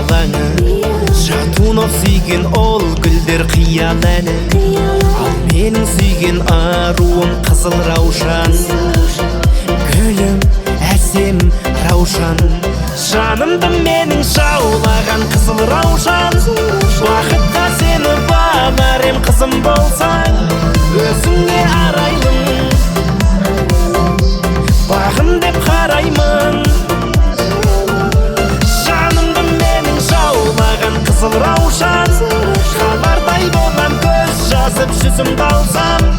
алаңы. Шатунов сүйген ол гүлдер қиял әні. Ал менің сүйген аруым қызыл раушан. Гүлім, әсем раушан. Жанымды менің жаулаған қызыл раушан. Бақытқа сені балар ем қызым болсаң. Өзіңе арайлым, бағым деп қараймын. Жанымды менің жаулаған қызыл раушан. Хабардай болам көз жазып жүзімді алсам.